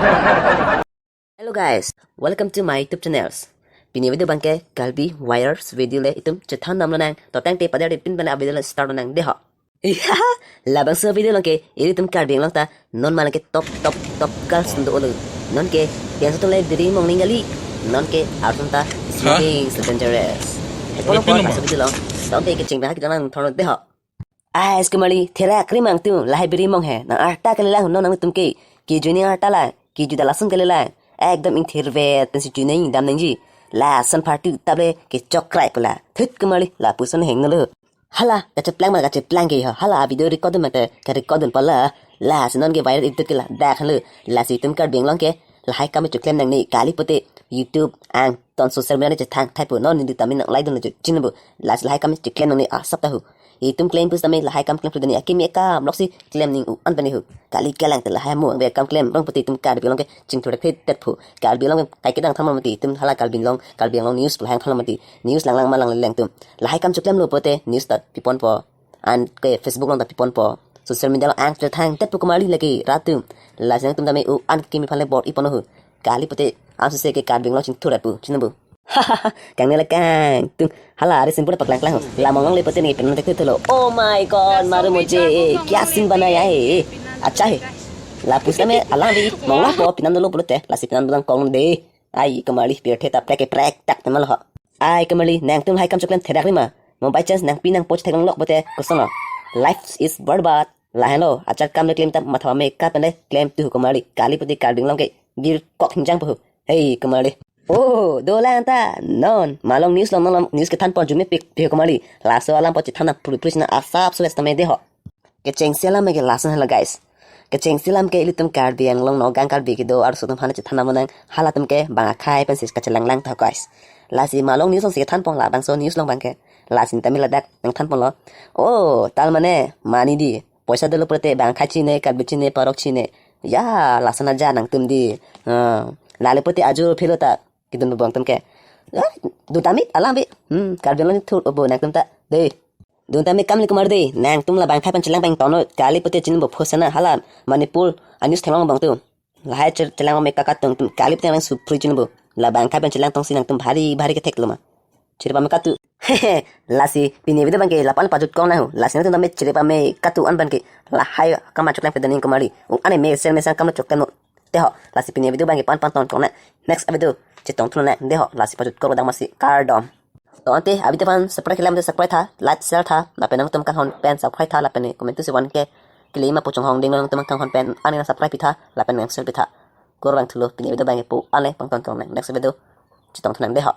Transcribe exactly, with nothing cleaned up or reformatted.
Hello guys, welcome to my YouTube channels. Pini video abangke Karbi Warriors video le itum chethan nam lonang. To tangte pader de pin pen video le start lonang deho. Iya, labangso video along ke ilitum Karbi Anglong ta non malangke top top top girls do olo. Non ke pianso atum le biri mongning kali. Non ke atum ta smoking so dangerous. Hepolo pin pon nama? Video along. To tangte kecheng ba kita nang thon deho. Ais kumali, therak ri mang tu, lahai biri mong he, nang arta kali lang, non nangtum ke, ki juni arta la, ki juda lason kali lang, ekdom ingthir vet, pensi juneng dam nangji, lason party table, ke chokrai kula, thut kumali, lapuson heng nulu. Hala, kacheplang ma kacheplang ke ha, hala, video record mate, ka record pala, lasi non ke viral itu kila, dak halu, lasi itum Karbi Anglong ke, lahai kam choklem nangne, kali pute, YouTube, angton social media ne chethang, thaipu, non nindi tamin nang lai dun le chinbu, lasi lahai kam choklem nangne, asap tahu. Itum klem pusitame lahai kam klem pudani akimi akam loksi klem ning u an pani hu. Kali kelang te lahai mo be kam klem rong pute itum Karbi Anglong ke chingthur phet tet phu. Karbi Anglong ke kai kedang thamlo mati itum hala Karbi Anglong, Karbi Anglong news lahai thamlo mati. News lang lang malang leng tum. Lahai kam choklem lo pute news ta piponpo. An ke Facebook along ta piponpo. Social media along ang thang tet pu kumali lagi ratu. Lasi nangtum tame u an kimi phan le bor-i pon hu. Kali pute ang suse ke Karbi Anglong chingthur pu. Chinbu. Kang ne la kang tung hala ari simpur paklang klang la monglong le pute ne pen te thulo. Oh my god, maru mujhe, kya scene banaya hai? Acha hai. Lapusitame alang vi monglong po pinam dolo pulote lasi pinam dolang kong de. Ai kumali pirthe ta prek prek tak temal ho. Ai kumali nangtum lahai kam choklem therak ri ma? Mo by chance nangpi nangpo theklong lok pute koson lo. Life is barbad. Lahenlo achar kam le klem ta matha me ka pen le klem tu kumali kali pute Karbi Anglong ke gir kok hingjang pu. Hei kumali. Oh, dolang ta non malong news long non news kethan pon jumepik pi kumali. Laso alam po chethana puri puri sina asap suwes tame deho. Kechengsi alam ke lason hala guys. Kechengsi alam ke ilitum Karbi Anglong nogang Karbi kedo arloso atum aphan chethana monang halatum ke bang akhai pensi kachelang lang tha guys. Lasi malong news alongsi kethan pon labangso news along abangke. Lasi tame ladak nangthan ponlo. Oh, tal mane mani di. Poisa dolo pute bang akhai chine, Karbi chine, parok chine. Ya, lason aja nangtum di. Ah, lale pute ajo philo ta. Kedun bong tum ke. Ah, dun tame alam bi. Hmm, Karbi Anglong thur obo nangtum ta. De. Dun tame kam le kumar de. Nangtum la bang akhai pen chelang bang tono. Kali pute chinbu phosana hala Manipur a news theklong bang tu. Lahai chel-, chelang me kaka tung tum kali pute nang supri chinbu. La bang akhai pen chelang tongsi nangtum bhari bhari kethek lo ma. Chiri pame katu. Lasi pini video abangke lapan pajut kong nahu. Lasi nangtum tame chiri pame katu an abangke. Lahai kam choklem pedaning kumali. U ane me sel me sang kam choklem no. Deho. Lasi pini video abangke pan pan ton kong na. Next video chetong thun na. Deho. Lasi pajut kong dang masi kardom. To ante abi tepan subscribe kelam te subscribe tha, like share tha, lapen nangtum kanghon pen subscribe tha, lapen comment tu si one K kili ma puchong hong ding nangtum kanghon pen ani nang subscribe pitha, lapen nang share pitha. Kurvangthu lo pini video abangke pu ale pangton kong nang next video chetong thun nang deho.